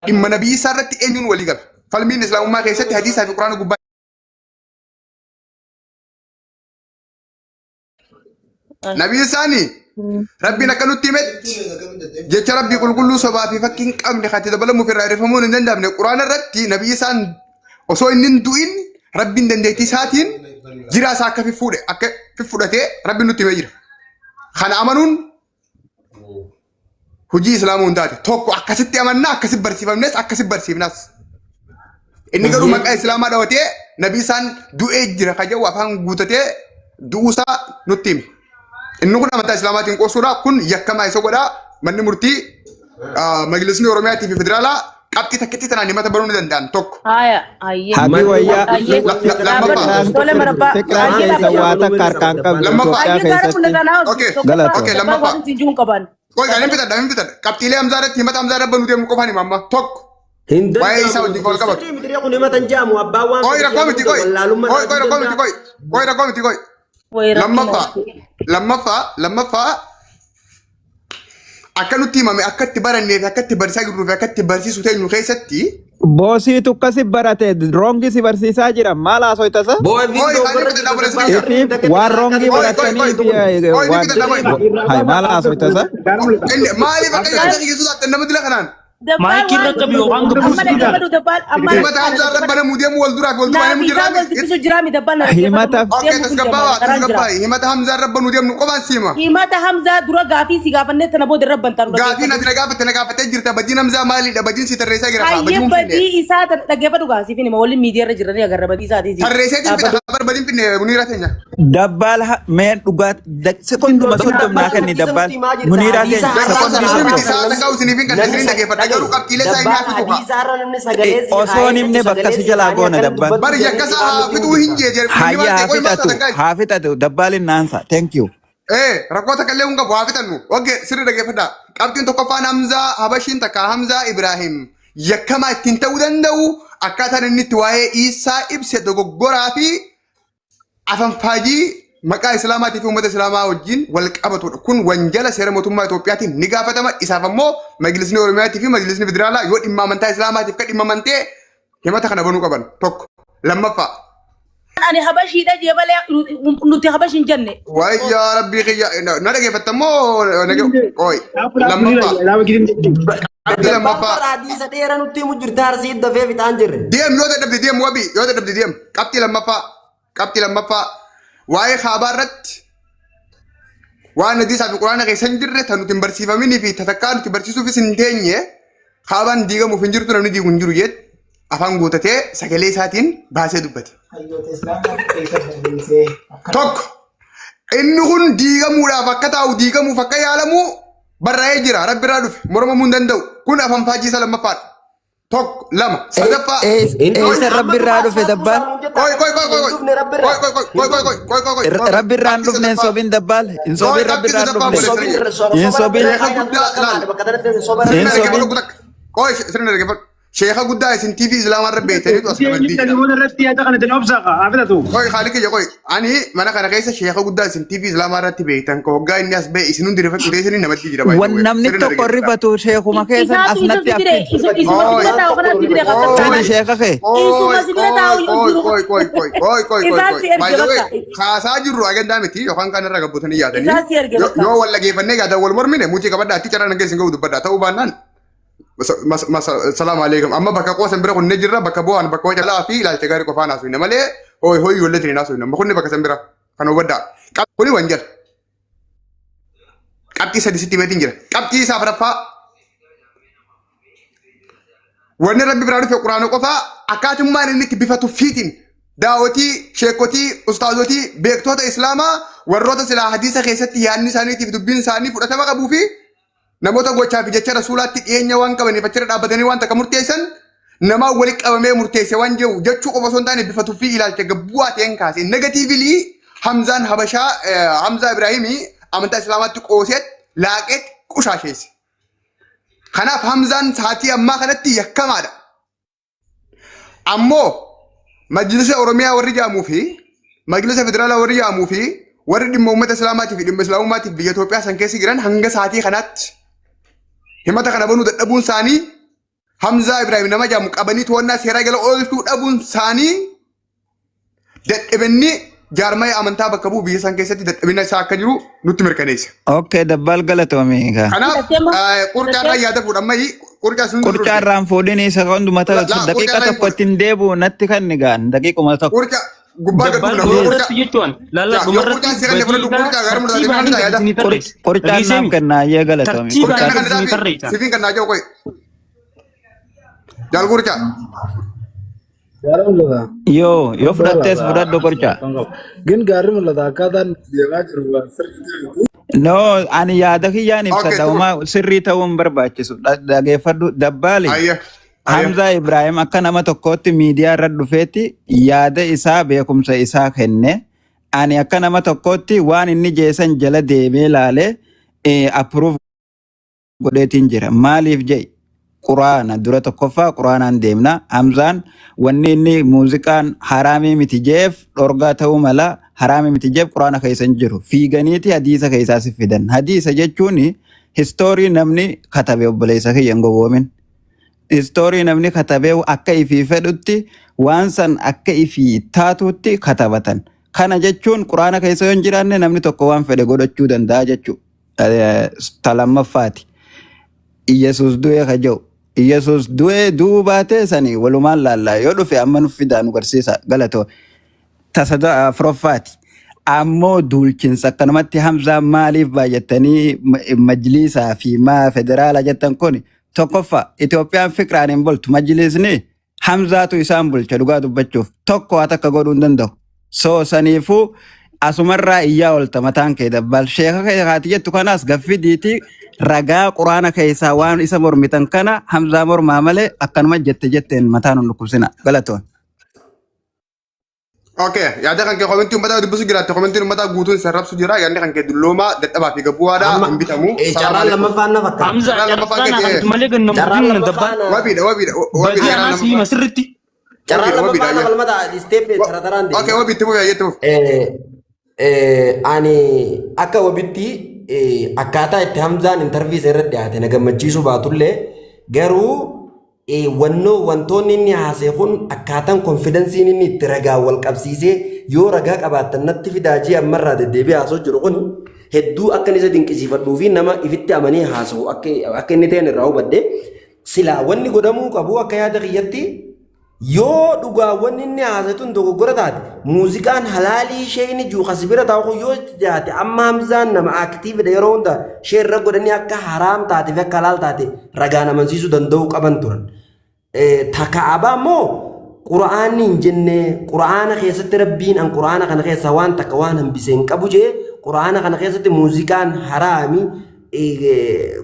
Dhimma Nabii Iisaa irratti eenyuun walii gala? Falmiin Islaamummaa keessatti hadiisaa fi Quraana gubbaa Nabii Iisaani Rabbiin akka nutti himetti jecha Rabbii qulqulluu sobaa fi fakkii hin qabne kan itti dabalamuuf irraa hir'ifamuun hin danda'amne Quraana irratti Nabii Iisaan osoo inni hin du'in Rabbiin dandeettii isaatiin jiraa isaa akka fiffuudhe akka fiffudhatee Rabbiin nutti himee jira. Kana amanuun hojii islaamuu hin taate tokko akkasitti amannaa akkasitti barsiifamnes akkasitti barsiifnas. Inni garuu maqaa islaamaa dhawatee nabii isaan du'ee jira ka jedhu afaan guutatee du'uusaa nutti hime. Inni kun amantaa islaamaatiin qoosuudha kun yakkamaa isa godhaa manni murtii majlisni Oromiyaatii fi federaalaa qabxii takkitti tanaan himata banuu ni danda'an tokko. Haya, hayyee. Habii Hayyee. wayyaa Lammaffaa. Tole marabbaa. Fiqiraan Hayyee keessa dhaabbadhu. waa takka harkaan qabdu Lammaffaa. Itoophiyaa Hayyee gaara keessatti. mul'ata naa Okay. tokkoffaa Okay, tokkoffaa lammaffaa. waan isin jiruun qaban. Qoy kan hin fixadha hin fixadha. Qabxiilee Hamzaa irratti himata Hamzaa irra banuu deemu qofaan hima amma tokko. Hin Waa'ee isaa danda'amu. wajjin wal qabatu. Sirrii miti kun himatan jedhamu abbaan waan Qoy fedhe rakkoo miti qoy. wallaalummaa Qoy qoy rakkoo miti qoy. Qoy rakkoo miti qoy. Wayi rakkina. Lammaffaa lammaffaa lammaffaa akka nutti himame akka itti barannee fi akka itti barsiisaa jirruu fi akka itti barsiisuu teenyu keessatti Boosiitu akkasi barate roongi si barsiisaa jira maal haasoytasa? Boo'ee Qoy, viidiyoo ani warra fixadha, obboleessa Ifiif waan roongii Qoy, qoy, baratanii qoy. fi Qoy, ni fixadha, qoy. hay maal haasoytasa? Inni maaliif akka yaada dhiyeessuu taate nama dila kanaan? Dabbaal Maayikii irra waan qabi yookaan amma gabbuusi dhaggeeffadhu dabbaal amma Himata Hamzaa irra banamuu deemu wal duraa fi wal duubaan naaf deemu isaan jirraa wal dubbisu jiraami dabbaal na dhaggeeffadhu Himata- Okay, deemu kun tasgabbaa'aa, jamaadha karaan jira. tasgabbaa'ii. Himata Hamzaa irra banuu deemnu qofaan siima. Himata Hamzaa dura gaafii si gaafannee tana booda irra bantaan Gaafii ati na gaafatte na gaafattee jirta. Badiin Hamzaa maalidha? Badiin si tarreessaa jira. Hayyee Badiin finne. badii isaa tana dhaggeeffadhu gaasii fi nima waliin miidiyaa irra jiranii agarra badii isaatii. Tarreesseetiin fida. Habar badiin finne Muniira teenya. Dabbaal mee dhugaa sekonduma 30 naa kenni dabbaal Muniiraa keenya sekondii Miti 30. isaa takka isiniif hin kan isiniin dhaggeeffadha. Garuu qabxiilee isaa hin haafisu kaa. Osoo hin himne bakka si jalaa goona dabbaal. Bari yakka isaa haa fixuu hin jee jee. Hayya haa fixatu haa fixatu dabbaaliin naansa thank you. Ee rakkoo takka illee hin qabu haa fixannu. Okay sirri dhaggeeffadha. Qabxiin tokkoffaan Hamzaa Habashiin takka Hamzaa Ibraahim yakkamaa ittiin ta'uu danda'u akkaataan inni itti waa'ee Iisaa ibse dogoggoraa fi afanfaajii maqaa Islaamaatii fi uummata Islaamaa wajjin wal qabatudha. Kun wanjala seera mootummaa Itoophiyaatiin ni gaafatama. Isaaf ammoo majlisni Oromiyaatii fi majlisni Federaalaa yoo dhimma amantaa Islaamaatiif kan dhimmaman ta'e himata kana banuu qaban. Tokko. Lammaffaa. Ani habashiidha jee malee nuti habashi hin jenne. Wayyaa rabbii kiyya na dhaggeeffatta moo qoy. Lammaffaa. Qabxii lammaffaa. Hadiisa dheeraa nutti himu jirta arsii dafee fixaan jirre. Deem yoo dadhabde deem wabii yoo dadhabde deem. Qabxii lammaffaa. Qabxii lammaffaa. Waa'ee kaabaa irratti waan hadiisaa fi quraana keessa hin jirre tan nuti hin barsiifaminii fi tatakkaa nuti barsiisuufis hin teenye kaabaan diigamuuf hin jirtu namni diigu hin jiru jedhe afaan guutatee sagalee isaatiin baasee dubbate. Hayyoota Islaamaa keessa barreessee akkana. Tokko inni kun diigamuudhaaf akka taa'u diigamuuf akka yaalamu barraa'ee jira rabbi irraa dhufe mormamuu hin danda'u kun afaan faajii isa lammaffaadha. Tokko lama sadaffaa. Eessa rabbi irraa dhufe dabbaal? Qoy qoy qoy qoy qoy qoy qoy qoy qoy qoy qoy qoy qoy. Rabbi irraa hin dhufne hin sobin dabbaal. Hin sobin rabbi irraa hin dhufne. Hin sobin. Sheeka guddaa laal. Hin sobin. Qoy sirna dhaggeeffadhu. Sheeka guddaa isin TV Islaamaa irra beektaniitu as nama diigna. Namoota irratti yaada kana itti obsaa haa fidatu. Qoy haali kiyya qoy. Ani mana kana keessa sheeka guddaa isin TV Islaamaa irratti beektan ka hoggaa inni as ba'e isin hundi rifachuu teessanii namatti jira baay'ee. Wan namni tokko rifatu sheekuma keessan as Isaatu isa natti si bire affin. isuma si bira taa'u kanaatti bire Oi. Fidi sheeka kee. Isuma si bira taa'u jiru. Qoy qoy qoy qoy qoy qoy Isaan qoy. si erge By the way, bakka. kaasaa jirru agandaa miti yookaan kan irra gabbutanii yaadanii. Isaan si erge bakka. Yoo wal dhageeffannee yaadan wal mormine mucii qabadhaa achi carraa nageessin ga'u dubbadhaa ta'uu baannaan Salaam alaikum. Amma bakka qoosan bira kunne jirra bakka bu'aan bakka wacalaa fi ilaalcha gaarii qofaan haasofne malee hooyi hooyi ijoollee tiriin haasofne. Amma kunni bakka san bira kan hubadhaa. Kuni wanjala. Qabxii sadi sitti himeetiin jira. Qabxii isaa afuraffaa. Wanni rabbi biraa dhufe quraana qofaa akkaatummaan inni itti bifa tuffiitiin daawwatii, sheekotii, ustaazotii, beektoota islaamaa warroota silaa hadiisa keessatti yaadni isaaniitiif dubbiin isaanii fudhatama qabuu fi namoota gochaa fi jecha rasuulaatti dhiyeenya waan qabaniif achirra dhaabbatanii waan takka murteessan namaa wali qabamee murteesse waan jiru jechuu qofa osoo hin taane bifa tuffii ilaalcha gabbu'aa ta'een kaase. Negatiivili Hamzaan Habashaa Hamzaa Ibraahimii amantaa Islaamaatti qooseet laaqeet qushaasheesse. Kanaaf Hamzaan sa'aatii ammaa kanatti yakkamaadha. Ammoo majlisa Oromiyaa warri jedhamuu fi majlisa federaalaa warri jedhamuu fi warri dhimma uummata Islaamaatii fi dhimma Islaamummaatiif biyya Itoophiyaa san keessa jiran hanga sa'aatii kanaatti himata kana banuu dadhabuun isaanii Hamzaa Ibraahim nama jedhamu qabanii to'annaa seeraa jala oolchuu dhabuun isaanii dadhabinni jaarmaya amantaa bakka bu'u biyya san keessatti dadhabina isaa akka jiru nutti mirkaneessa. Okay, dabbaal galatoomi kaa. Kanaaf Fudhattee moo? qurcaarraa yaada fuudhan qurcaa sun Qurcaa irraan fuudhini isa hunduma La- la, daqiiqa qurcaa irraa tokko ittiin deebi'u natti kan ni gaan daqiiquma tokko. Qurca gubbaa gad Dabbaan dhufna qurca dhumarratti jechuun laalla Yaa, yoo dhumarratti qurcaan seeraan badii fudhadhu isaa qurcaa gara mul'ataa tartiibaan deemaa yaada. isinii tarreessa. Qurcaan naaf Dhageesseemi kennaa ayyee galatoomi. tartiibaan Qurcaan Qurcaan kan isinii dhaafi tarreessa. sifiin kan naa jiru qoy. Jaal qurcaa. Gaara mul'ata. yoo Gubbaa fudhattees laata. fudhadhu qurcaa. Gin gaarri mul'ata akkaataan deemaa jiru waan sirriitti miti. No, ani yaada kiyyaan Okay, ibsadha. tuur. Homaa sirrii ta'uu hin barbaachisu. Dhageeffadhu dabbaali. Ayya. Ayya. Hamzaa Ibraahim akka nama tokkootti miidiyaa irra dhufeetti yaada isaa beekumsa isaa kenne. Ani akka nama tokkootti waan inni jeesan jala deemee laalee approve godheetiin jira. Maaliif jedhi? Quraana dura tokkoffaa quraanaan deemna. Hamzaan wanni inni muuziqaan haraamii miti jeef dhorgaa ta'uu mala haraamii miti jeef quraana keessa hin jiru. Fiiganiiti hadiisa keessaa si fidan. Hadiisa jechuun histoorii namni katabe obboleessa kiyya hin gowwoomin. Histoorii namni katabee akka ifii fedhutti waan san akka ifii taatutti katabatan. Kana jechuun quraana keessa yoo hin jiraanne namni tokko waan fedhe godhachuu danda'a jechuudha. Ta lammaffaati. Iyesuus du'ee ka jedhu. Iyesuus du'ee du'uu baatee sani walumaan laallaa yoo dhufe amma nu fidaa nu garsiisa galatoo. Ta afuraffaati. Ammoo duulchinsa akkanumatti Hamzaa maaliif baay'attanii majliisaa fi maa federaala jettan kun tokkoffaa Itoophiyaan fiqraan hin bultu majliisni Hamzaatu isaan bulcha dhugaa dubbachuuf tokko haa takka godhuu hin danda'u. So saniifuu asumarraa iyyaa oolta mataan kee dabbaal. Sheeka kee haati jettu kanaas gaffidiiti ragaa quraana keessaa waan isa mormitan kana Hamzaa mormaa malee akkanuma jette jetteen mataan hin dhukkubsina. Galatoon. Okay, yaada kan kee komentii uummataa dubbisu jiraatte komentiin uummataa guutuun sarrabsu jira yaadni kan kee dulloomaa dadhabaa fi gabbu'aadha Amma hin bitamu. carraan Salaam alaikum. lammaffaan na fakkaata. Hamza Carraan lammaffaan carraan kee haftu malee ganna Carraan murtiin lammaffaan dabbaan wabiidha wabiidha wabiidha badii carraan anaa siima lammaffaan sirritti. Carraan wabiidha wabiidha lammaffaan na ayya. falmata isteeppii tara taraan Okay, deema. wabii itti fufi ayya itti fufi. Ani akka wabitti akkaataa itti Hamzaan intarvii isa irratti dhiyaate na gammachiisuu baatullee garuu wannoo wantoonni inni haasee kun akkaataan konfidensiin inni itti ragaa wal qabsiisee yoo ragaa qabaattan natti fidaa jee ammarraa deddeebi'ee haasoo jiru kun hedduu akka inni isa dinqisiifadhuu fi nama ifitti amanee haasa'u akka inni ta'an irraa hubadhe silaa wanni godhamuu qabu akka yaada kiyyatti yoo dhugaa wanni inni haasa'e tun dogoggora taate muuziqaan halaalii ishee inni jiru kasi bira taa'u kun yoo itti dhiyaate amma Hamzaan nama aktiividha yeroo hunda ishee irra godhanii akka haraam taate fi akka halaal taate ragaan amansiisuu danda'uu qaban turan. Ta Ka'abaa immoo Qura'aanni hin jenne Qura'aana keessatti rabbiin an Qura'aana kana keessaa waan takka waan hambise hin qabu jee Qura'aana kana keessatti muuziqaan haraami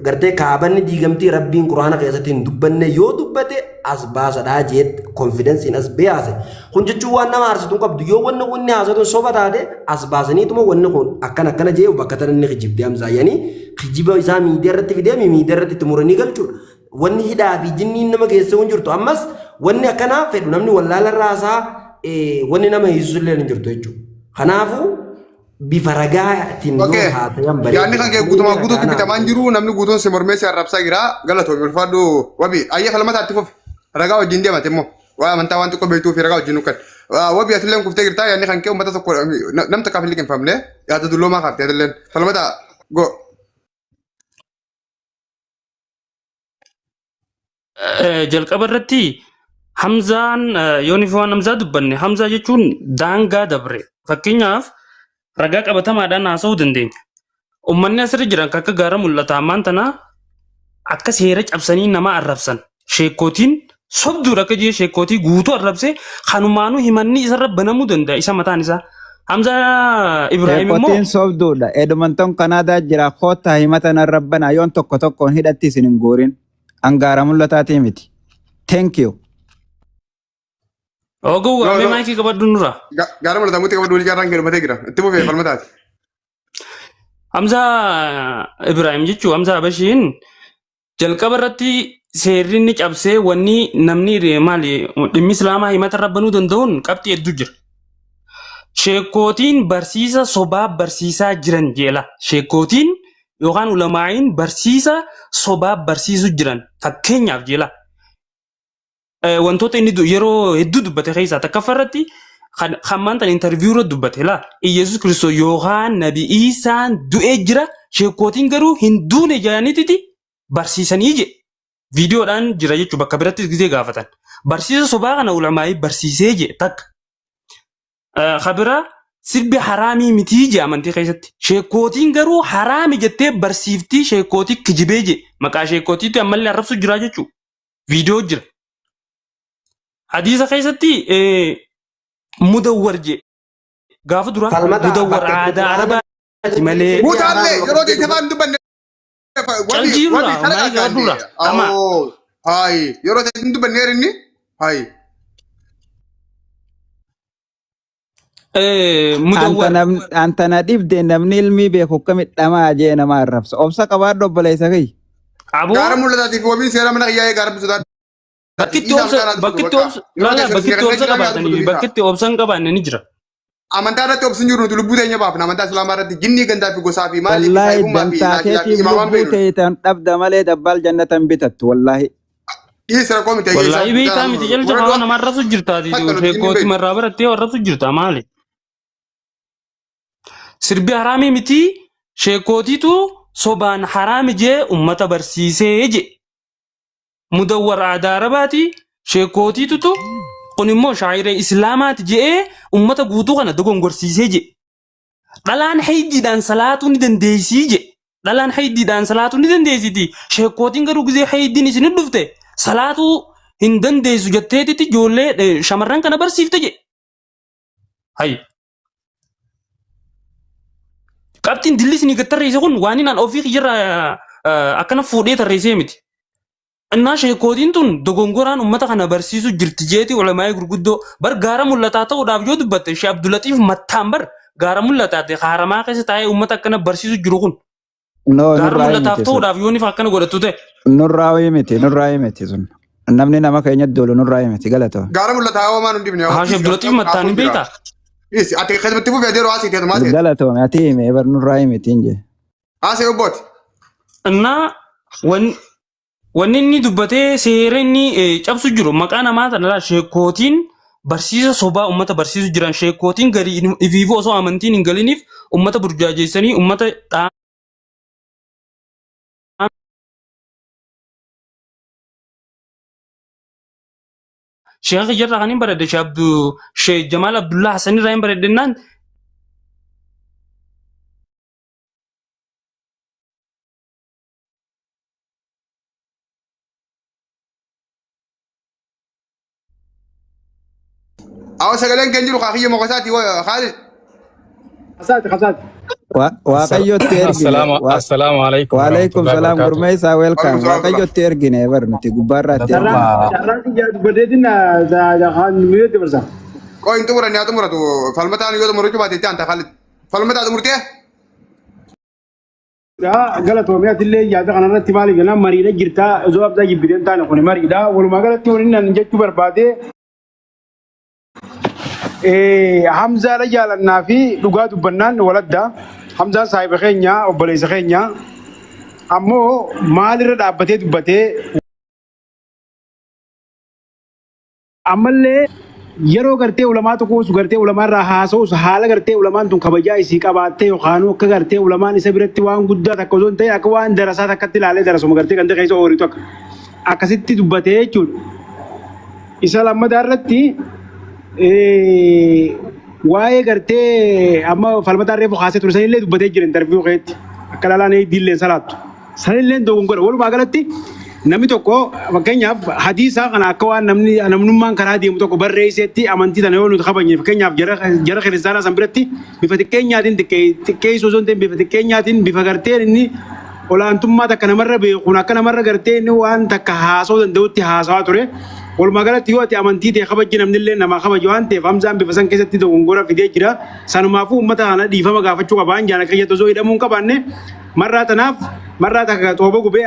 gartee kaabanni diigamtii rabbiin quraana keessatti hin dubbanne yoo dubbate as baasadhaa jeet konfidensiin as beyaase kun jechuun waan nama aarsitu hin qabdu yoo wanni kun inni haasatu soba taate as baasaniituma wanni kun akkana akkana jee bakka tana inni kijibdee hamzaayyanii kijiba isaa miidiyaa irratti fidee miidiyaa irratti itti muranii galchuudha. Wanni hidhaa fi jinniin nama geessee hin jirtu ammas wanni akkanaa fedhu namni wallaala irraa haasaa wanni nama hiisisu illee hin jirtu jechuudha. Kanaafuu bifa ragaatiin yoo Okay. haasayan Yaadni bareeda. kan kee Namni guutumaa ragaa guutuutti naa bitamaan ta'e. jiru namni guutuun si mormee si arrabsaa jira. Galatoomi ulfaadhu wabi. Ayya falmataa itti fufi. Ragaa wajjin deemate immoo. Waa amantaa waan xiqqoo beektuu fi ragaa wajjin nukkan. Wabi atilleen kuftee jirtaa yaadni kan kee uummata tokko nam takkaaf hin liqimfamne yaada dulloomaa kaaftee atilleen. Falmataa go. Jalqaba irratti Hamzaan yoon fi waan Hamzaa dubbanne Hamzaa jechuun daangaa dabre fakkeenyaaf ragaa qabatamaadhaan haasa'uu dandeenya. Uummanni asirra jiran kan akka gaara mul'ata ammaan tana akka seera cabsanii nama arrabsan sheekkootiin sobduudha akka jee sheekkootii guutuu arrabse kanumaanuu himanni isarra banamuu danda'a isa mataan isaa. Hamzaa Ibraahim immoo Sheekotiin sobduudha. Edmonton Kanaadaa jira. Koottaa himata narra banaa yoon tokko tokkoon hidhatti isin hin guurin. Angaara mul'ataatii miti. Thank you. oguu No, waamee no. maayikii qabadhu nurra. Gaara mul'ata mutti qabadhu walii carraan kee dhumatee jira. Itti fufee falmataati. Hamzaa Ibraahim jechuun Hamzaa Habashiin jalqaba irratti seerri inni cabsee wanni namni maali dhimmi islaamaa himata irra banuu danda'uun qabxii hedduu jira. Sheekootiin barsiisa sobaa barsiisaa jiran jeela. Sheekootiin yookaan ulamaa'iin barsiisa sobaa barsiisu jiran fakkeenyaaf jeela. Wantoota inni yeroo hedduu dubbate keessaa takkaffaa irratti kan kan maanta interview irra dubbate laa Iyyasuus Kiristoos yookaan Nabi Iisaan du'ee jira sheekkootiin garuu hin duune jedhaniititi barsiisanii jedhe. Viidiyoodhaan jira jechuun bakka birattis gizee gaafatan. Barsiisa sobaa kana ulamaa'ii barsiisee jedhe takka. Ka biraa sirbi haraamii mitii jee amantii keessatti. Sheekkootiin garuu haraami jettee barsiiftii sheekkootii kijibee jee. Maqaa sheekkootiitti ammallee arrabsu jira jechuudha. Viidiyoo jira. Hadiisa keessatti mudawwar jee. Gaafa duraa Falmata mudawwar bakka itti aadaa quraana Arabaati malee. sirbi Guutaallee haraami yeroo bakka itti teessee afaan dubbanne wabi Caljiirra wabi kana maayii qabadhuura. gaafande. Ama Awoo hayi yeroo teessee hin dubbanne inni hayi. Anta mudawwar namni anta na dhibde namni ilmii beeku akkamitti dhamaa jee nama arrabsa. Obsa qabaadhu obboleessa kiyya. Aboo Gaara mul'ataatiif wabiin seera mana kiyyaa gaara bisotaa. bakkitti obsa bakkitti obsa lala bakkitti obsa qabaatanii bakkitti obsa hin qabaanne ni jira. Amantaa irratti obsi hin jiru nuti lubbuu teenya baafna amantaa islaamaa irratti jinnii gandaa fi gosaa fi maalii fi Wallaahi saayibummaa fi dantaa naajilaa fi keetiif imaamaan lubbuu beeknu. teetan dhabda malee dabbaal jannatan bitattu wallaahi. Dhiisi rakkoo miti Wallaahi beektaa miti jalja fa'aa nama arrabsu jirta ati sheekootii marraa barattee arrabsu jirta maali? Sirbi haraamii miti sheekootiitu sobaan haraami jee ummata barsiisee je. Mudawwar aadaa Arabaati sheekootiitutu kun immoo shaayira Islaamaati je'ee ummata guutuu kana dogongorsiisee je. Dhalaan haydiidhaan salaatuu ni dandeessii je. Dhalaan haydiidhaan salaatuu ni dandeessiti. Sheekkootiin garuu gizee haydiin isin dhufte salaatuu hin dandeessu jetteetitti ijoollee shamarran kana barsiifte je. Hay. Qabxiin dilli isinii gad tarreesse kun waan inni an ofii kiyyarraa akkana fuudhee tarreessee miti. Innaa sheekootiin tun dogongoraan ummata kana barsiisu jirti jeeti ulamaa'ii gurguddoo bar gaara mul'ataa ta'uudhaaf yoo dubbatte Sheekh Abdulaxiif Mattaan bar gaara mul'ataa ta'e haaramaa keessa taa'ee ummata akkana barsiisu jiru kun No gaara nurraa mul'ataaf miti sun. ta'uudhaaf yoo nifa akkana godhattu ta'e. Nurraa miti nurraa miti sun. Namni nama keenya doolu nurraa miti galatoo. Gaara mul'ataa hawaamaan hundi dhibne. Haa Sheekh Abdulaxiif Mattaan hin beektaa? Dhiisi ati keessatti fufee adeeroo haasii teetu maasee. Galatoo ati hime bar nurraa miti hin jee. Haasee obbooti. Innaa wanni inni dubbatee seera inni cabsu jiru maqaa namaa tana laa sheekootiin barsiisa sobaa ummata barsiisu jiran sheekootiin gadi ifiifuu osoo amantiin hin galiniif ummata burjaajeessanii ummata Sheekha kiyyarraa kan hin baradhe Sheekh Abdu Sheekh Jamaal Abdullaa Hassan irraa hin baradhe naan Awa sagaleen keenya jiru kaakiyya mokosaati Khaalid. Kasaati kasaati. Waaqayyotti ergine. Assalaamu assalaamu alaikum Waalaikum warahmatullahi salaam wabarakatuh. gurmeessaa Waalaikum welcome. salaam. Waaqayyotti ergine bar nuti gubbaarraatti ergine. Carraan carraan kiyyaa dubbateetiin miidhatti barsa. Qoo hin xumuran yaa xumuratu falmataan yoo xumurachuu baate itti aanta Khaalid. Falmataa xumurtee? Galatoomee atillee yaada kanarratti maaliif jennaan mariidha jirtaa osoo abdaa jibbiteen taane kun mariidha. Walumaa galatti waliin nan jechuu barbaade Hamzaadha jaalannaa fi dhugaa dubbannaan waladda. Hamzaan saahiba keenya obboleessa keenya ammoo maalirra dhaabbatee dubbatee Ammallee yeroo gartee ulamaa tuquus gartee ulamaa irraa haasa'us haala gartee ulamaan tun kabajaa isii qabaattee yookaanuu akka gartee ulamaan isa biratti waan guddaa takka osoo hin ta'in akka waan darasaa takkatti ilaalee darasuma gartee ganda keessa ooritu akka akkasitti dubbatee jechuudha. Isa lammataa irratti waa'ee gartee amma falmataa reefu kaasee ture sanillee dubbatee jira intarviyuu keetti akka dhalaan diilleen salaattu. Sanilleen dogongora. Walumaa galatti namni tokko fakkeenyaaf hadiisa kana akka waan namni namnummaan karaa deemu tokko barreessetti amantii tana yoo nuti kabajne fakkeenyaaf jara jara kiristaanaa san biratti bifa xiqqeenyaatiin xiqqeessuu osoo hin ta'in bifa xiqqeenyaatiin bifa garteen inni olaantummaa takka namarra beekuun akka namarra gartee inni waan takka haasa'uu danda'utti haasawaa ture. Walumaa galatti yoo ati amantii ta'e kabajji namnillee namaa kabaji waan ta'eef Hamzaan bifa san keessatti dogongora fidee jira. Sanumaafuu uummata kana dhiifama gaafachuu qaba. Hanjaan akka jettu osoo hidhamuu hin qabaanne Marraa tanaaf marraa takka xooba gubee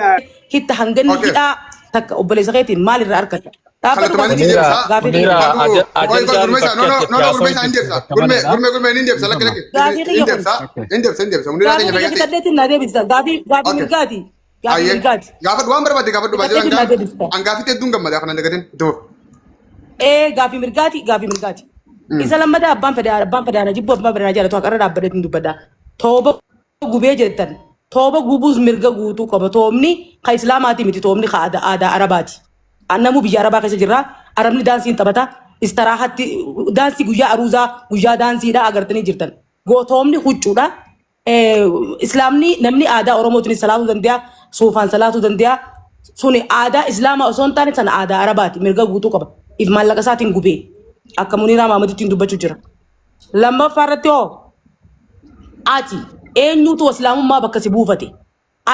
Hitta hanganni Okay. hidhaa takka obboleessa keetiin maal irraa argata? Dhaabbatu Kallattumaan gaafii ni Munira, deebisa. gaafii kiyya Munira, kun. Qoy qoy ajandaan gurmeessa bakki no no ati no itti no gurmeessa hin haasa'u deebisa. jirtu bakka Gurmee maleedha. gurmee gurmee ni deebisa lakki lakki Gaafii hin kiyya kun. deebisa hin deebisa hin deebisa munira Gaafii keenya kiyya fayyadde. bitadheetiin naa deebista. Gaafii gaafii Okay. mirgaati. Gaafii Ayyee mirgaati. gaafadhu waan barbaadde gaafadhu baay'ee Bitadheetiin naa deebista. hangaafii hedduun gammada kana dagatin itti fufi. Ee, gaafii mirgaati, gaafii mirgaati. Isa lammataa, abbaan fedhe abbaan fedhe ana jibbu, abbaan fedhe ana jaalatu, haqarra dhaabbateetiin dubbadha. Tooba gubee jettan. Tooba gubuus mirga guutuu qaba. Toobni ka islaamaati miti, toobni ka aadaa aadaa Arabaati. Namuu biyya Arabaa keessa jirra. Arabni daansiin taphata. Istiraahatti daansii, guyyaa aruuzaa guyyaa daansiidha agartanii jirtan. Toobni huccuudha. Islaamni namni aadaa Oromootiin salaatuu danda'a, suufaan salaatuu danda'a. Suni aadaa Islaamaa osoo hin taane sana aadaa Arabaati. Mirga guutuu qaba. If maallaqa isaatiin gubee. Akka Muniiraa Maamaditti dubbachuu jira. Lammaffaa irratti hoo, ati eenyutu islaamummaa bakka si buufate?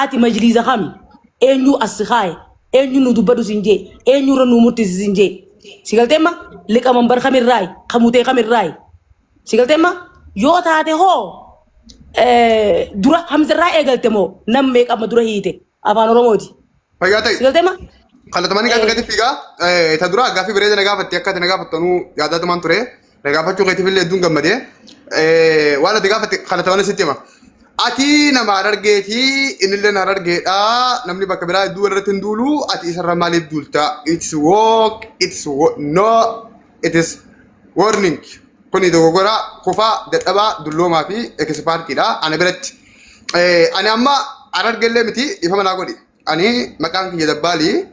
Ati majliisa kami? Eenyu as si kaaye? Eenyu nu dubbadhu siin jee? Eenyu irra nu murtiisi siin jee? Si galteemma? Liqa mambar kamirraayi? Kamutee kamirraayi? Si galteemma? Yoo taate hoo, dura Hamzarraa eegalte moo nam meeqa amma dura hiite? Afaan Oromooti. Fayyaa ta'e. Si galteemma? Kallattamanii gaaffii keetti fiigaa. Ta dura gaaffii bareeda na gaafatte, akka ati na gaafattanuu yaadaatumaan ture. Na gaafachuu keetiif illee hedduun gammadee. Waan ati gaafatte kallattamanii sitti hima. Ati nama Harargeeti, innillee Harargeedha. Namni bakka biraa hedduu irratti hin duulu. Ati isarra maaliif duulta? It's work, it's no, it is warning. Kuni dogoggora kufaa, dadhabaa, dulloomaa fi ekspaartiidha. Ana biratti. Ani amma Harargeellee miti, ifa manaa godhi. Ani maqaan kiyya Dabbaalii,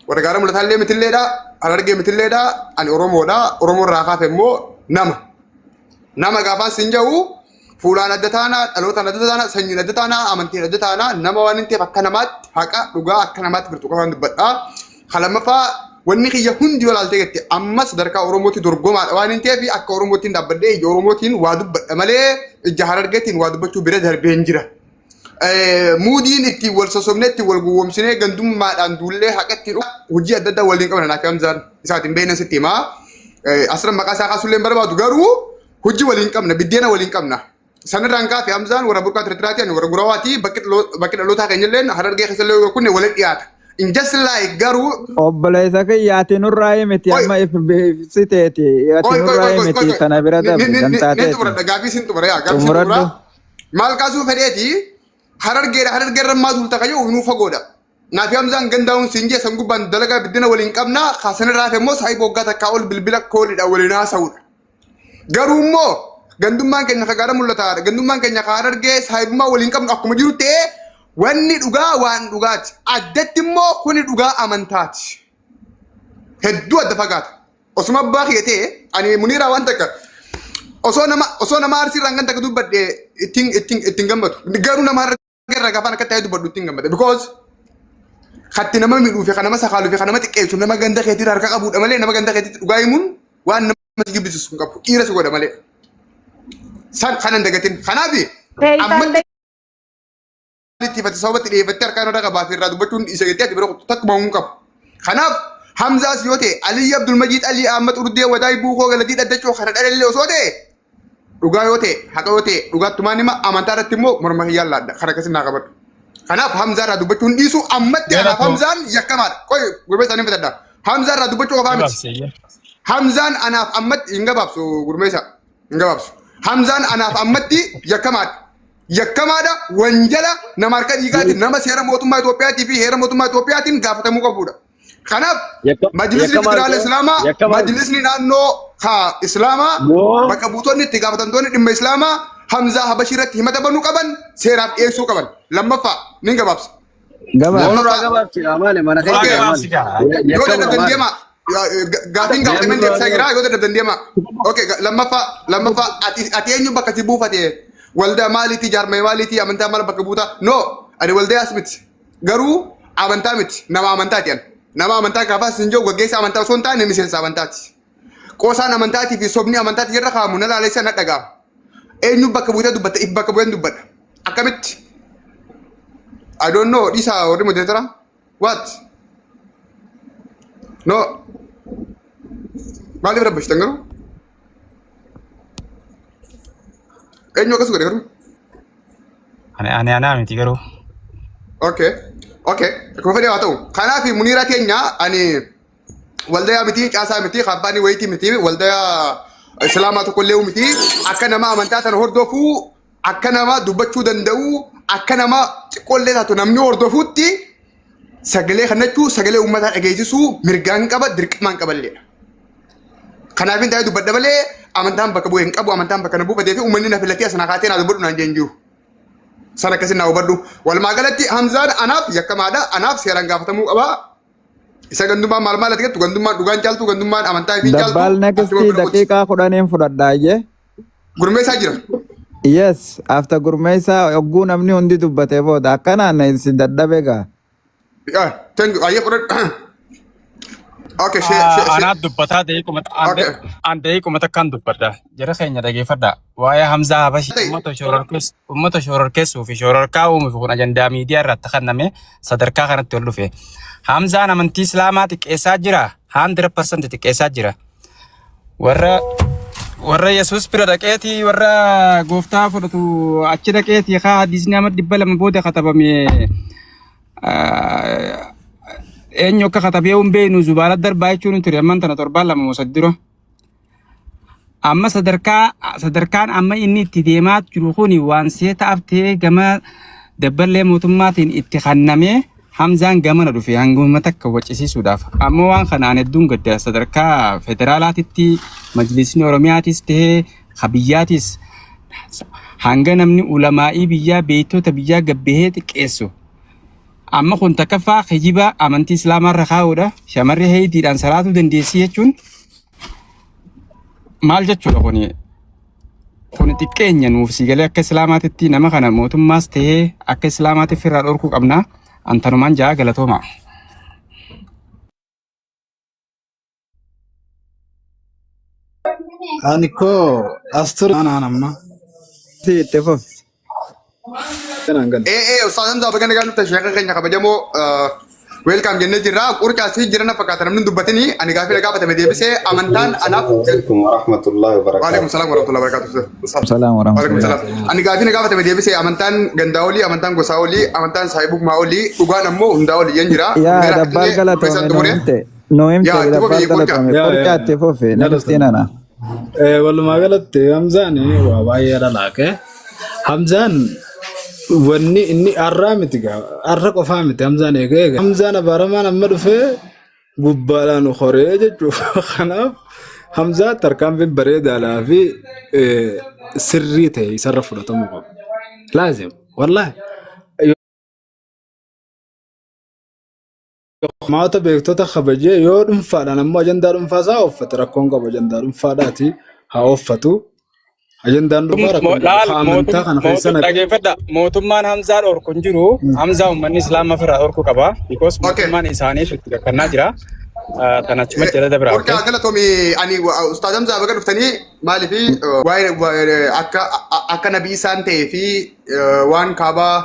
warra gaara mul'ataallee mitilleedha, Harargee mitilleedha, ani Oromoodha. Oromoo irraa kaafe immoo nama. Nama gaafaan siin jedhu, fuulaan adda taanaa, dhalootaan adda taanaa, sanyiin adda taanaa, amantiin adda taanaa, nama waan hin ta'eef akka namaatti haqa dhugaa akka namaatti jirtu qofaan dubbadha. Kan lammaffaa, wanni kiyya hundi yoo ilaaltee jette, amma sadarkaa Oromootti dorgomaadha waan hin ta'eef akka Oromootiin dhaabbadhee ija Oromootiin waa dubbadha malee ija Harargeetiin waa dubbachuu bira darbeen jira. Muudiin ittiin wal sossobnee, ittiin wal gowwoomsinee, gandummaadhaan duullee haqa ittiin hojii adda addaa waliin qabna naaf Hamzaan isaatiin beeknan sitti himaa. Asirra maqaa isaa kaasuullee hin barbaadu, garuu hojii waliin qabna, biddeena waliin qabna. Sanirraan kaafe Hamzaan warra burqaa Tirtiraati, ani warra Gurawaati, bakki dhalootaa keenyallee Harargee keessallee yoo kunne waliin dhiyaata. In just like garuu Obboleessa kiyya, ati nurraa miti. Oi. Amma if ibsiteeti, ati Oi, oi, nurraa oi, oi, miti, oi. tana bira Ni darbe ni ni ni dantaateeti. xumuradha, gaafii sin xumura, yaa gaafii sin Xumuradhu. xumura. Maal kaasuu fedheeti, Harargeedha, Harargeerra maa duulta kayyoo inuu fagoodha. Naafi Hamzaan gandaa'uun siin jee san gubbaan dalagaa biddina waliin qabna, kaasanirraa hafe immoo saahiba waggaa takkaa ol bilbila koolidha waliin haasa'udha. Garuu immoo gandummaan keenya ka gaara mul'ataadha. Gandummaan keenya ka Harargee saahibummaa waliin qabnu akkuma jiru ta'ee, wanni dhugaa waan dhugaati. Addatti immoo kuni dhugaa amantaati. Hedduu adda fagaata. Osuma abbaa kiyya ta'e, ani Muniiraa waan takka osoo nama Arsii irraan kan takka dubbadhe ittiin gammadu. Garuu nama Harargee irraa gaafaan akka ta'e dubbadhu ittiin gammada. Because katti nama miidhuu fi kan nama sakaaluu fi kan nama xiqqeessu nama ganda keetii harka qabuudha malee, nama ganda keetiitti dhugaa himuun waan nama si jibbisiisu hin qabu. Dhiira si godha malee. San kanan dagatin. Kanaaf ammatti itti ifate sababatti dhiyeeffattee harkaan irra qabaa fi irraa dubbachuun isa jettee ati bira kuttu takkuma hin qabu. Kanaaf Hamzaas yoo ta'e, Aliyyi Abdulmajiid Alii Ahmad Urdee Wadaay Buukoo Galatii Dhaddachoo kana dhalallee osoo ta'e, dhugaa yoo ta'e, haqa yoo ta'e, dhugaattumaan hima, amantaa irratti immoo morma kiyyaan laadda kana akkasiin naa qabadhu. Kanaaf Hamzaa irraa dubbachuun dhiisu ammatti anaaf Hamzaan yakkamaadha. Qoy, gurmeessa ni fitadha. Hamzaa irraa dubbachuu qofaa miti. Hamzaan anaaf ammatti hin gabaabsu, gurmeessa hin gabaabsu. Hamzaan anaaf ammatti yakkamaadha. Yakkamaadha, wanjala nama harka dhiigaatiin nama seera mootummaa Itoophiyaatii fi heera mootummaa Itoophiyaatiin gaafatamuu qabudha. Kanaaf majlisni Yakkamaa federaala miti. Islaamaa, Yakkamaa miti. majlisni naannoo haa Islaamaa, Moo bakka buutonni itti gaafatamtoonni dhimma Islaamaa Hamzaa Habashii irratti himata banuu qaban, seeraaf dhiyeessuu qaban. Lammaffaa nin gabaabsa. Gabaabsi. Moo nurraa Lammaffaa gabaabsi maali mana Okay. keessa maali? Yoo Yakkamaa dadhabdan maali? deema. Gaafiin gaafatameen deebisaa jira, yoo dadhabdan deema. Okay, lammaffaa, ati eenyu bakka si buufate? Waldaa maaliiti, jaarmee maaliiti, amantaa maal bakka buuta? No, ani waldayaas miti. Garuu amantaa miti, nama amantaati ani. Nama amantaa gaafaas hin jiru, gaggeessa amantaa osoo hin taane miseensa amantaati. Qoosaan amantaatii fi sobni amantaatii irra kaa'amu na laalessa, na dhaga'ama. Eenyu bakka buutee dubbatta? If bakka bu'een dubbadha. Akkamitti? I don't know. Dhiisaa, warri moderator. What? No. Maaliif rabbashtan garuu? Eenyu akkas godhe garuu? Ani anaa miti garuu. Okay. Okay. Akkuma fedhe haa ta'u. Kanaaf Muniira keenya, ani waldayaa miti, caasaa miti, kaampaanii wayitii miti, waldayaa Islaamaa tokko illee miti. Akka nama amantaa sana hordofuu, akka nama dubbachuu danda'u, akka nama xiqqoollee taatu namni hordofuutti sagalee kannachuu, sagalee uummataa dhageessisuu mirgaan qaba, dirqamaan qaballeedha. Kanaaf hin taa'ee dubbadha malee amantaan bakka bu'e hin qabu, amantaan bakka na buufatee fi uummanni na filatee as na kaatee naa dubbadhu naan jeen jiru. Sana akkasin naa hubadhu. Walumaa galatti Hamzaan anaaf yakkamaadha. Anaaf seeraan gaafatamuu qaba. Isa gandummaan maal maal ati jettu, gandummaan dhugaan caaltu, gandummaan amantaa ifiin caaltu. Dabbaal Achuma next bira qooti. daqiiqaa 10n fudhadhaayyee. Gurmeessaa jira. Yes, after Gurmeessaa hogguu namni hundi dubbatee booda akkanaan si dadhabe gaa. Ah, thank you. Ayyee fudhadhu. Okay, shee shee shee. Anaat dubbataa daqiiquma Okay. an daqiiquma takkaan dubbadha. Jara keenya dhageeffadha. Waa'ee Hamzaa Habashii Ta'e. uummata shororkeessuu fi shororkaa uumuuf kun ajandaa miidiyaa irratti kenname sadarkaa kanatti ol dhufe. Hamzaan amantii Islaamaa xiqqeessaa jira. 100% xiqqeessaa jira. Warra Yesuus bira dhaqeetii warra gooftaa fudhatu achi dhaqeetii kaa hadiisni amma 200 booda katabame eenyu akka katabee hin beeknu zubaala darbaa jechuun ture amman tana torbaan 2 moo 3 dura. Amma sadarkaan amma inni itti deemaa jiru kun waan seeta aftee gama dabballee mootummaatiin itti kannamee Hamzaan gamana dhufe hanguma takka waccisiisuudhaaf. Ammoo waan kanaan hedduun gadda sadarkaa federaalaatitti majlisni Oromiyaatis ta'ee kabiyyaatis hanga namni ulamaa'ii biyyaa beektota biyyaa gabbahee xiqqeessu. Amma kun takkaffaa kijiba amantii Islaamaa irra kaa'uudha. Shamarri heeydiidhaan salaatuu dandeessi jechuun maal jechuudha kuni? Kuni xiqqeenya nuuf si galee akka Islaamaatitti nama kana mootummaas ta'ee akka Islaamaatti ofirraa dhorkuu qabna. Antanumaan ja'a galatooma. Ani koo as ture anaan amma. Si itti fufi. Kanaan gala. Ee Ustaaz Hamzaa baga nagaan dhufte, sheekha keenya kabajamoo welcome jennee jirra. Qurcaa si jira na fakkaata namni hin dubbatini. Ani gaafii na gaafatame deebisee amantaan anaaf. عليكم ورحمة الله Waalaikum وبركاته. salaam warahmatullahi wabarakatuh. Ustaaz. Salaam Waalaikum warahmatullahi. salaam. Ani gaafii na gaafatame deebisee amantaan gandaa olii, amantaan gosaa olii, amantaan saahibummaa olii, dhugaan ammoo hundaa olii jeen jira. Yaa Hundeera dabbaal illee galatoomi gurmeessaan nu xumure. himte. Nu himte Yaa itti dabbaal fufi qurcaa. galatoomi. Yaa Qurcaa yaa itti fufi jalasta. next nana. Walumaa galatti Hamzaan waa baay'ee dhalaaqe. Hamzaan wanni inni har'aa miti gaa har'a qofaa miti Hamzaan eega eega. Hamzaan abaaramaan amma dhufee gubbaadhaan horee jechuudha. Kanaaf Hamzaa tarkaanfiin bareedaadhaa fi sirrii ta'e isarra fudhatamuu qaba. Laazim wallaahi. Maata beektota kabajee yoo dhuunfaadhaan ammoo ajandaa dhuunfaa isaa ooffate rakkoon qabu ajandaa dhuunfaadhaati haa ooffatu. Ajandaan dhuunfaa rakkoon qabu. Laal Haa amantaa kana keessa naqe. Dhageeffadha. Mootummaan Hamzaa dhorku hin jiru. Hamzaa uummanni Islaamaa ofirraa dhorku qaba. Because Okay. mootummaan isaanii itti kakkannaa jira. Kan achumatti jala dabra. Qurcaa galatoomi. Ani Ustaaz Hamzaa baga dhuftanii maaliif waa'ee akka nabii isaan ta'ee fi waan kaabaa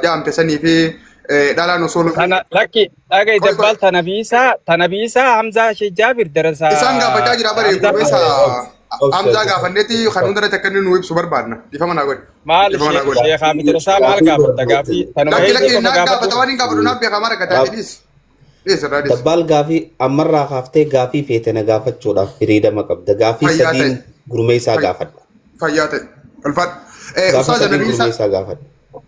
ja'amte sanii fi dhalaan osoo Tana lakki dhaga'i Qoy qoy. dabbaal tana biisaa Hamzaa Sheekh Jaabir darasaa Isaan gaafachaa jira bare Hamzaa gurmeessa Hamzaa Obsa gaafanneeti kan hundarratti akka inni nu ibsu barbaadna. Dhiifama naa godhi. Maal Dhiifama naa godhi. Sheekhaa fi darasaa maal gaafatta gaafii tanuma Lakki heeydii lakki qofa naan gaafadhu. gaafata waan hin gaafadhu naaf beekamaa rakkataa dhiis. Dhiis irraa dhiis. Dabbaal gaafii ammarraa kaaftee gaafii feete na gaafachuudhaaf firiidama qabda. Gaafii Fayyaa ta'e. sadiin gurmeessaa gaafadha. Fayyaa ta'e. Ulfaadhu. Gaafii Ustaaza sadiin nabii isaa gurmeessaa gaafadha.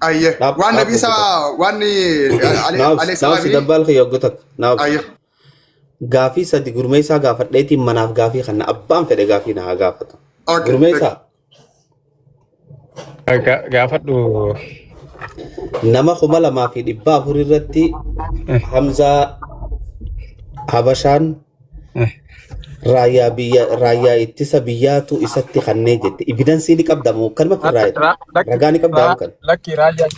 Ayyee. Naaf Waan naaf nabii isaa hojjetan. waan alayhi Naaf salaami. dabbaal kiyya hojjetan. Naaf Ayyee. gaafii sadi gurmeessaa gaafadheetiin manaaf gaafii kana abbaan fedhe gaafii na haa gaafatu. Okay. Gurmeessaa Gaafadhu. Nama 2400 irratti Hamzaa Habashaan raayyaa biyya raayyaa ittisa biyyaatu isatti kannee jette. Evidence ni qabda moo kanuma firraa Lakki ragaa ni qabdaa kan? Lakki, raayyaa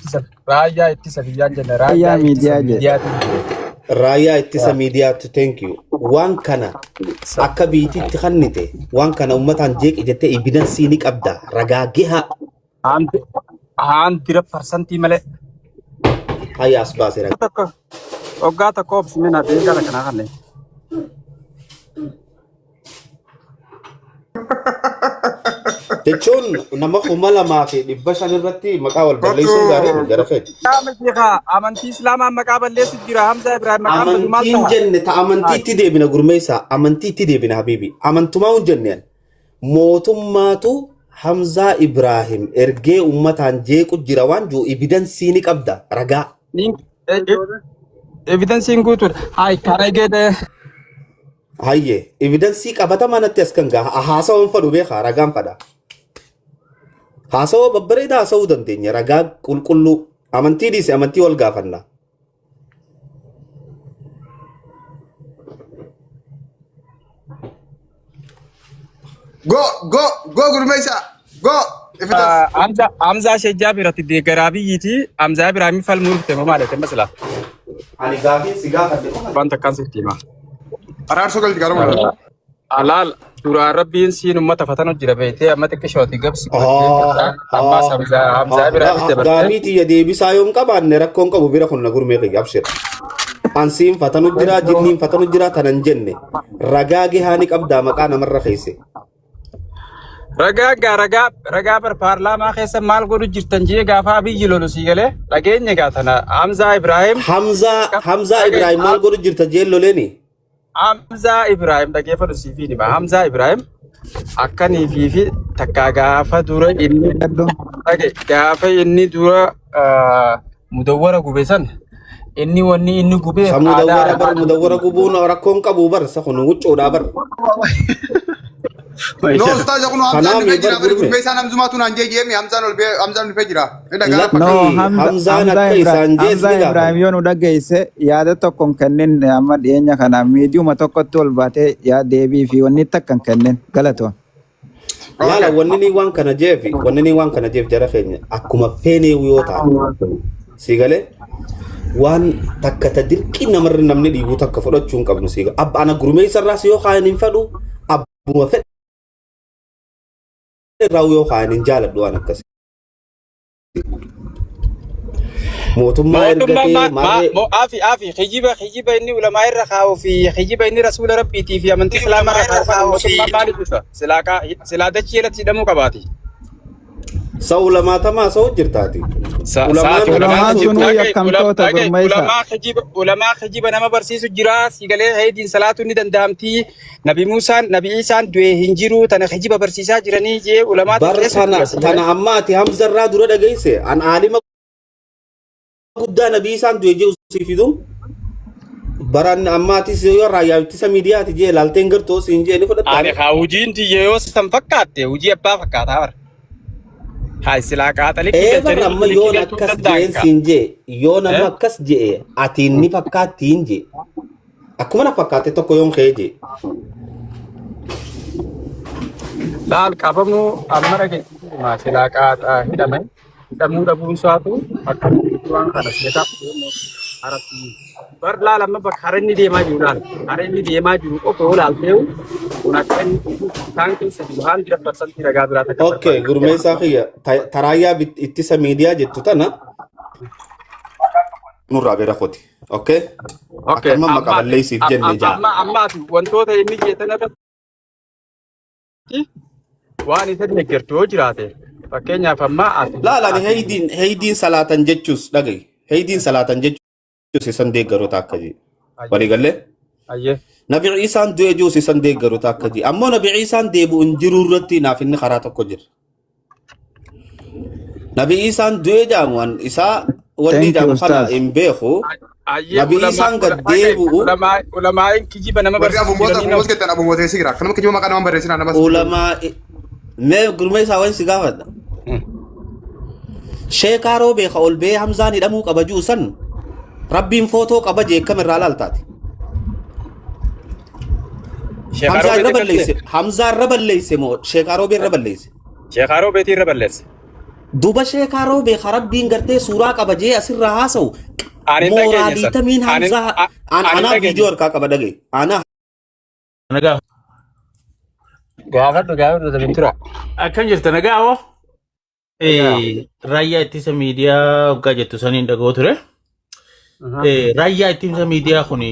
ittisa biyyaan jenne Raayyaa raayyaa ittisa miidiyaa jedhe. miidiyaatu. Raayyaa ittisa miidiyaatu, thank you. Waan kana akka biitiitti kannite waan kana uummataan jeeqi jettee evidence ni qabda ragaa gahaa? 100% malee. Hayya, as baase ragaa. Tokko waggaa tokko obsimina deegaa kana kanneen. Jechuun nama 2500 irratti maqaa wal balleessuun gaarii Kottu. miti gara feeti. Qaama sheekaa amantii Islaamaa maqaa balleessu jira. Hamza Ibrahim maqaan badu maal Amantiin ta'a? jenne ta amantiitti deebina gurmeessaa, amantiitti deebina habiibi, amantumaa hin jenneen mootummaatu Hamzaa Ibraahim ergee ummataan jeequ jira waan jiru evidence ni qabda ragaa? Evidenceiin guutuudha. Hayi kana gede. Hayyee evidensii qabatamaa natti as kan gaha haasawaan fadhu beekaa ragaan fadha. Haasawaa babbareedaa haasawuu dandeenya ragaa qulqulluu amantii dhiise amantii wal gaafanna. Go go go gurmeessa go evidence. Hamza Hamzaa Shejjaa biratti deeggaraa biyyiiti. Hamzaa Ibraahimii falmuu dhufte moo maal jette masila? Ani gaafiin si gaafadhe qofa. Waan takkaan sitti hima. Araarsoo galti gaaruma. Alaal duraan rabbiin siin ummata fatanu jira beektee amma xiqqishooti gabsi godhattee jirta. Ammaas Hamzaa Hamzaa Ibraahimii dabartee. Gaafii tiyya deebisaa yoon qabaanne rakkoon qabu bira kun na gurmee kiyya abshir. Ansiin fatanu jira jinniin fatanu jira tanan jenne ragaa gahaa ni qabdaa maqaa namarra keesse. Ragaa gaa ragaa ragaa bar paarlaamaa keessa maal godhu jirtan jee gaafa Abiyyi lolu sii galee dhageenye gaa tana Hamzaa Ibraahim Hamzaa Hamzaa Ibraahim maal godhu jirta jeen loleeni. Hamzaa Ibraahim dhageeffadhu siif hima. Hamzaa Ibraahim akkanii fi fi takkaa gaafa dura inni dhage gaafa inni dura mudawwara gube san inni wanni inni gubeef Sa aadaa mudawwara bar arabaa mudawwara gubuun rakkoon qabu bar sa kun huccuudhaa bar. No ustaaza kun Hamzaan Kanaaf dhufee jira bar bari gurme. gurmeessaan Hamzumaatu naan jee jeemi Hamzaan ol bee Hamzaan dhufee jira. Ni dhaga'a No, Lakki Hamza, Hamzaan Hamza, akka Ibra, isaan jees Hamza ni Ibrahim gaafanna. yoo nu dhageesse yaada tokko hin kennin amma dhiyeenya kana miidiyuma tokkotti ol baatee yaa deebii fi wanni takka hin kennin galatoon. Laala Okay. wanni ni waan kana jeef wanni ni waan kana jeef jara keenya akkuma feenee yoo taate sii galee waan takka ta dirqii namarra namni dhiibuu takka fudhachuu hin qabnu sii galee abba ana gurmeessa irraas yoo kaayan hin fedhu abbuma fedhe irraa yoo kaayan hin jaaladhu waan akkasii. Mootummaa Mootummaan ergatee ma ma maarree mo afi afi kijiba kijiba inni ulamaa irra kaa'uu fi kijiba inni rasuula rabbiitii fi amantii islaamaa irra kaa'u kana mootummaan maaliif ibsa? Silaa kaa silaa dachii irratti hidhamuu qabaati. sa ulamaatamaa sa'u jirtaati. Sa Ulamaan saati ulamaan Ulamaan akkana kijiba sunuu dhaga'i yakkamtoota dhaga'i gurmeessa. ulamaa kijiba ulamaa kijiba nama barsiisu jira si galee heediin salaatu ni danda'amti nabi Muusaan nabi Iisaan du'e hin jiru tana kijiba barsiisaa jiranii jee ulamaa bar xiqqeessu tana jira si tana galee. amma ati Hamzarraa dura dhageesse an aalima guddaa nabii isaan du'e jiru si fidu baran amma atis yoo raayyaa ittisa miidiyaati jee laalteen gartoo siin jee ni fudhatta Ani haa hojiin tiyya yoo san fakkaatte hojii abbaa fakkaataa bara. Haa silaa qaaxa likkii Ee bar galchanii amma likkii yoon galchuu akkas danda'an jeen kaa. siin jee yoo nama Eh? akkas jee atiin ni fakkaattiin jee akkuma na fakkaate tokko yoon kee jee Laal qabamuu amma dhageessisu silaa qaaxa hidhame hidhamuu dhabuun isaatu akka waan kana seetaa bar laal amma bakka hara inni deemaa jiru laal hara inni deemaa jiru qofa yoo laalteewu kun akka inni isaan keessa jiru 100% ragaa biraa takka Okay, barbaada. gurmeessaa kiyya taraayyaa ittisa miidiyaa jettu tana nurraa bira koti. Okay? Okay, Akkanuma amma maqa balleessiif jenne jaa. amma ammaati wantoota inni jettan irratti waan isa deeggartu yoo jiraate fakkeenyaaf amma ati Laal ani ati heydiin heydiin salaatan jechuus dhaga'i. Heydiin salaatan jechuus isan deeggaroota akka jee. ayyee Walii gallee? ayyee Nabi Ciisaan du'e jechuus isan deeggaroota akka jee. Ammoo Nabi Ciisaan deebi'u hin jiru irratti naaf inni karaa tokko jira. Nabi Ciisaan du'e jaamu an isaa wanni Thank you, jaamu kana Ustaz. hin beeku. ayyee Nabi ulama Ciisaan gad dhaga'i deebi'u ulamaa ulamaa'in kijiba nama Warri barsiisu abumoota jiranii abumoota jettan abumoota eessa jira? Kanuma kijiba maqaa namaan barreessinaa nama ulamaa mee gurmee isaa waan si gaafadha. Sheekaa roobee ka ol ba'ee Hamzaan hidhamuu qaba jiru san rabbiin footoo qaba jee akkam irraa laaltaati. Sheekaa Hamzaa irra roobeetii balleesse galchee Hamzaa irra balleesse moo sheekaa roobee irra balleesse. sheekaa roobeetii irra balleesse. Duba sheekaa roobee ka rabbiin gartee suuraa qaba jee asirraa haasa'u Ani hin mooraa dhageenye san. diitamiin Ani Hamzaa ani hin anaa dhageenye. viidiyoo harkaa qaba dhagaye. Anaa Nagaa. Gaafadhu gaafadhu dabin tura. Akkam jirta nagaa hoo? Nagaa. Raayyaa ittisa miidiyaa waggaa jettu saniin dhaga'u ture. Raayyaa ittisa miidiyaa kun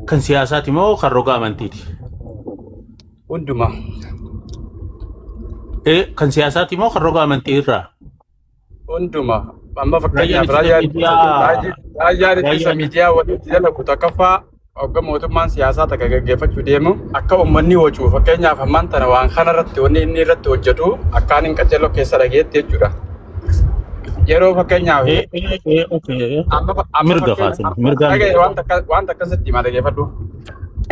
kan siyaasaati moo kan roga amantiiti? Hunduma. Kan siyaasaati moo kan roga amantii irraa? Hunduma. Amma Raayyaan fakkeenyaaf ittisa raayyaan miidiyaa raayyaan ittisa raayyaan miidiyaa walitti dalagu takkaffaa hogga mootummaan siyaasaa takka gaggeeffachuu deemu akka uummanni wacuu fakkeenyaaf ammaan tana waan kana irratti wanni inni irratti hojjetu akkaan hin qajeeloo keessa dhageetti jechuudha. Yeroo fakkeenyaaf okay. amma amma Mirga fakkeenya kaasin mirgaan dhagaye waan takka waan takka sitti himaa dhageeffadhu.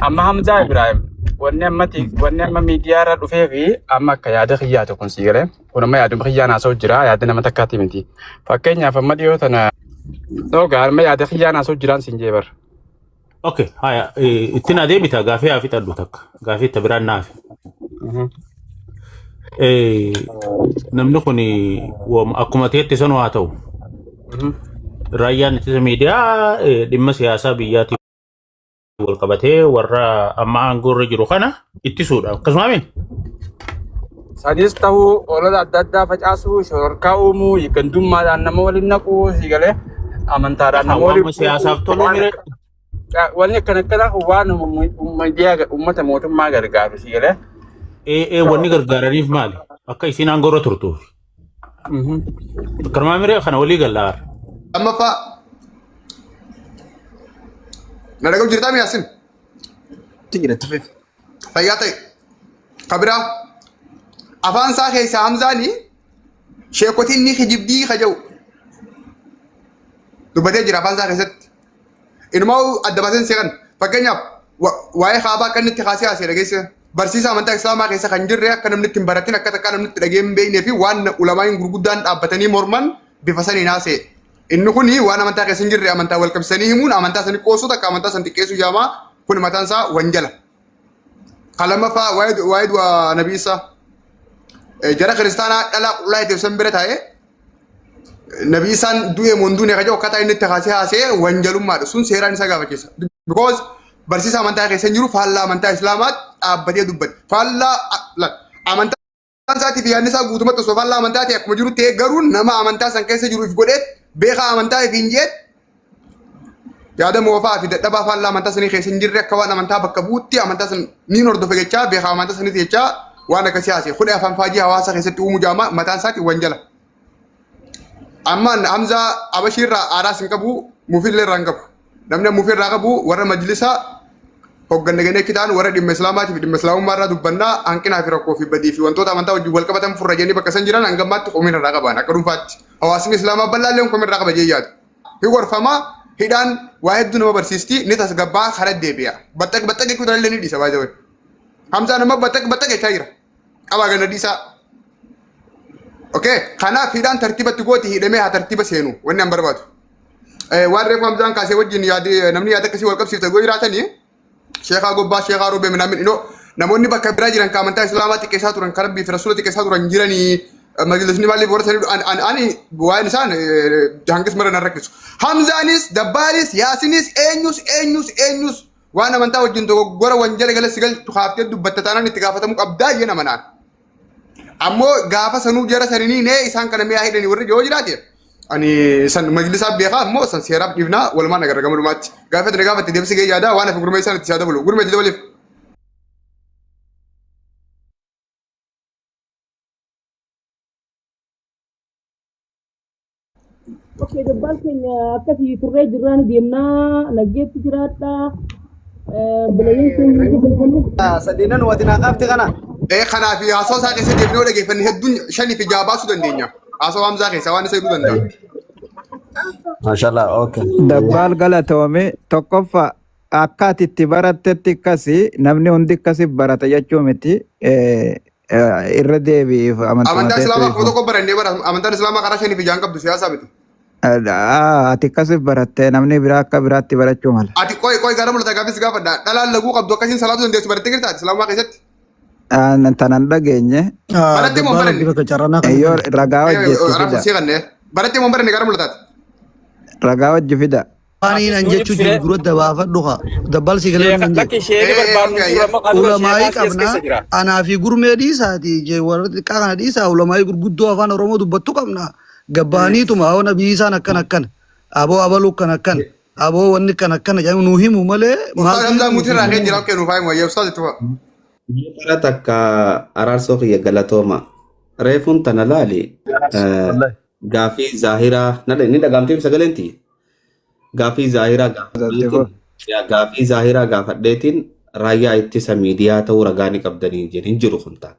Amma Hamzaa Ibrahim wanni amma wanni amma miidiyaa irra dhufee fi amma akka yaada kiyyaati kun sii galee kun amma yaaduma kiyyaan haasa'u jira yaada nama takkaati miti. Fakkeenyaaf amma dhiyoo tana dhoogaa amma yaada kiyyaan haasa'u jiraan siin jee bara. Okay, haya, ittiin adeemita gaafii haa fixadhu takka. Gaafii itti biraan naafi. Namni kun akkuma ta'etti sanuu haa ta'u. Raayyaan ittisa miidiyaa dhimma siyaasaa biyyaatiin wal qabatee warra amma aangoo irra jiru kana ittisuudha. Akkasuma miti? Sadis ta'uu olola adda addaa facaasuu, shororkaa uumuu, gandummaadhaan nama waliin naquu, sii galee amantaadhaan nama waliin Waan siyaasaaf toluu waan mire wanni akkana akkanaa kun waan uummata mootummaa gargaaru sii galee. Ee wanni gargaaraniif maali? Akka isiin aangoo irra turtuuf. Akkanumaa mire kana walii galla. Lammaffaa na dhaga'u jirtaa miyaasin? Fayyaa ta'e. Kabiraa afaan isaa keessaa Hamzaani sheekotiin ni kijibdii ka jedhu dubbatee jira afaan isaa keessatti. Inumaa adda baaseen seeqan fakkeenyaaf waa'ee kaabaa akka inni itti kaasee haasee dhageesse barsiisa amantaa islaamaa keessa kan jirre akka namni itti hin baratin akka takkaa namni itti dhagee hin beeknee fi waan ulamaa'iin gurguddaan dhaabbatanii morman bifa saniin haasee. Inni kun waan amantaa keessa hin jirre amantaa wal qabsiisanii himuun amantaa sanii qoosuu takka amantaa san xiqqeessuu jaamaa kun mataan isaa wanjala. Kan lammaffaa waa'ee du'a Nabii Isaa. Jara kiristaanaa dhalaa qullaa itti san bira taa'ee Nabii Isaan du'e moo hin duune kan jedhu akkaataa inni itti kaasee haasee wanjalummaadha. Sun seeraan isa gaafachiisa. Because barsiisa amantaa keessa hin jiru faallaa amantaa Islaamaa dhaabbatee dubbate. Faallaa amantaa isaatii fi yaadni isaa guutumatti osoo faallaa amantaa ta'e akkuma jiru ta'e garuu nama amantaa san keessa jiru if godhee beekaa amantaa if hin jeet yaada moofaa fi dadhabaa faallaa amantaa sanii keessa hin jirre akka waan amantaa bakka bu'utti amantaa san niin hordofe jechaa beekaa amantaa saniiti jechaa waan akkasii haasee kudhe afaan faajii hawaasa keessatti uumuu jaama mataan isaati wanjala. Amma Hamzaa Abashiirraa aaraas hin qabu mufiillee irraa hin qabu. Namni mufii irraa qabu warra majlisa hogganna gannee achi ta'an warra dhimma islaamaatii fi dhimma islaamummaa irraa dubbannaa hanqinaa fi rakkoo fi badii fi wantoota amantaa wajjin wal qabatan furra jennee bakka san jiran hanga ammaatti komiin irraa qaban akka dhuunfaatti. Hawaasni islaamaa bal'aa illee komiin irraa qaba jee yaadu. Hi gorfama hidhaan waa hedduu nama barsiisti ni tasgabbaa karaa deebi'a. Baxxaq baxxaq jechuu illee ni dhiisa baay'ee. Hamzaan amma baxxaq baxxaq jechaa jira. Qabaa ganna dhiisaa. Okay, kanaaf hidhaan tartiibatti gooti hidhamee haa tartiiba seenu wanni an barbaadu. Waan reefu Hamzaan kaasee wajjin yaadi namni yaada akkasii wal qabsiifte yoo jiraatanii sheekaa gobbaa sheekaa roobee minaamin inoo namoonni bakka biraa jiran ka amantaa islaamaa xiqqeessaa turan ka rabbii fi rasuula xiqqeessaa turan jiranii majlisni maaliif warra sanii ani waa'een isaan hanqis mara nan rakkisu. Hamzaanis dabbaalis yaasinis eenyus eenyus eenyus waan amantaa wajjin dogoggora wanjala gala si galchu kaaftee dubbatta taanaan itti gaafatamuu qabdaa jee nama naan. Ammoo gaafa sanuu jara sanini nee isaan kana mi'aa hidhanii warri yoo jiraate ani san majlisaaf beekaa ammoo san seeraaf dhiifnaa walumaan agarra gama dhumaatti. Gaafa itti gaafatte deebisi gahee yaadaa waan hafe gurmee isaan itti saa dabalu. Gurmee itti dabaleef. Okay, gabbaan keenya akkasii turree jirraan deemnaa naggeetti jiraadhaa. Bulayeen keenya hundi Sadiinan wati naa kaafte kana. Ee kanaaf haasawaa isaa keessa deemnee yoo dhageeffanne hedduun shanii fi jaha baasuu dandeenya. Haasawaa Hamzaa keessaa waan isa hidhuu danda'a. Mashallah, okay. Dabbaal galatoome tokkoffaa akka ati itti barattetti akkasi namni hundi akkasi barata jechuu miti irra deebi'iif amantuma Amantaa teetu Islaamaa akkuma ifu. tokko barannee bara amantaan Islaamaa karaa shanii fi jahan qabdu siyaasaa miti. Ati akkasi baratte namni biraa akka biraatti barachuu mala. Ati qoy qoy gara mul'ata gaafis gaafadha. Dhalaan laguu qabdu akkasiin salaatu dandeessu barattee jirta ati Islaamummaa keessatti. Tanan dhageenye. Barattee moo hin Dabbaala baranne? bakka carranaa kana Yoo ragaa hojjetti Rafu fida. sii kannee. Barattee moo hin baranne gara mul'ataati? Ragaa hojji fida. Waaniin an jechuu jiru dura dabaafadhu haa. Dabbaal si galee nan jedhe. Lakki sheeni barbaadnu jiru amma kan dura Ulamaayii sheekaas keessa qabna. keessa jira. Anaa fi gurmee dhiisaati. Je warra xiqqaa kana dhiisaa ulamaayii gurguddoo afaan Oromoo dubbattu qabna. Gabbaaniituma hawwa nabii isaan akkana akkana. Aboo abaluu akkana akkana. Aboo wanni akkana akkana jedhamu nuu himu malee Ustaaz maaltu Hamzaa nuuf muutii irraa himu. ka'ee jira. Okee nuuf haa himu. Ayyee ustaaz itti fufa. Bara takka araarsoo kiyya galatooma. Reefuun tana laali gaafii zaahiraa ni dhagaamteef sagaleen tiyya. Gaafii zaahiraa gaafadheetiin yaa gaafii zaahiraa gaafadheetiin raayyaa ittisa miidiyaa ta'uu ragaa ni qabdanii jedhin hin jiru kun ta'a.